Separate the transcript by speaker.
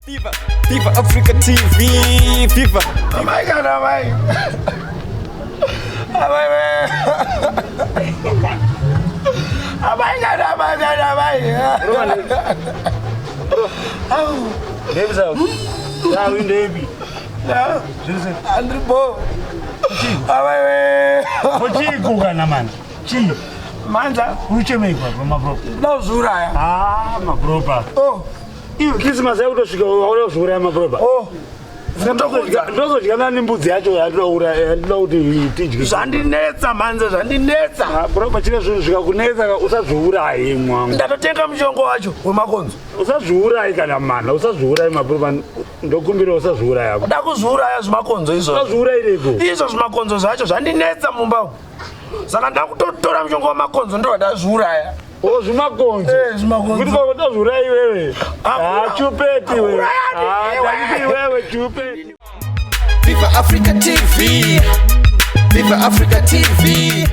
Speaker 1: Viva, Viva Africa TV, Viva.
Speaker 2: Amai kana amai. Amai we. Amai kana amai kana amai.
Speaker 3: Ndepi sao? Sao ndepi?
Speaker 2: Andri bo. Amai we.
Speaker 3: Kochiko kana mani? Chii?
Speaker 2: Mandla.
Speaker 3: Uchemei kwa mabro?
Speaker 2: Ndozviuraya.
Speaker 3: Ah, mabropa.
Speaker 2: Oh.
Speaker 3: Iyo Christmas yakutosvika wakuda kuzviuraya mabropa.
Speaker 2: Oh.
Speaker 3: Ndozodya nani mbudzi yacho yandinouraya yandinoda kuti tidye.
Speaker 2: Zvandinetsa mhanza zvandinetsa.
Speaker 3: Ah, Bropa chine zvinhu zvikakunetsa usazviuraye mwangu.
Speaker 2: Ndatotenga mushonga wacho wemakonzo.
Speaker 3: Usazviuraye kana mana, usazviuraye mabropa ndokumbira usazviuraya.
Speaker 2: Nda kuzviuraya zvimakonzo izvozvo.
Speaker 3: Usazviurayireko.
Speaker 2: Izvo zvimakonzo zvacho zvandinetsa mumba umu. Saka ndakutotora mushonga wemakonzo ndobva ndazviuraya.
Speaker 3: O zvimakonzo.
Speaker 2: Eh, zvimakonzo.
Speaker 3: Kuti baba ndazviuraya iwewe.
Speaker 2: Akura.
Speaker 3: Ah, chupeti iwewe.
Speaker 2: Urayani
Speaker 3: Ah,
Speaker 2: iwe.
Speaker 3: ndanditi iwewe chupeti.
Speaker 1: Viva Africa TV. Viva Africa TV.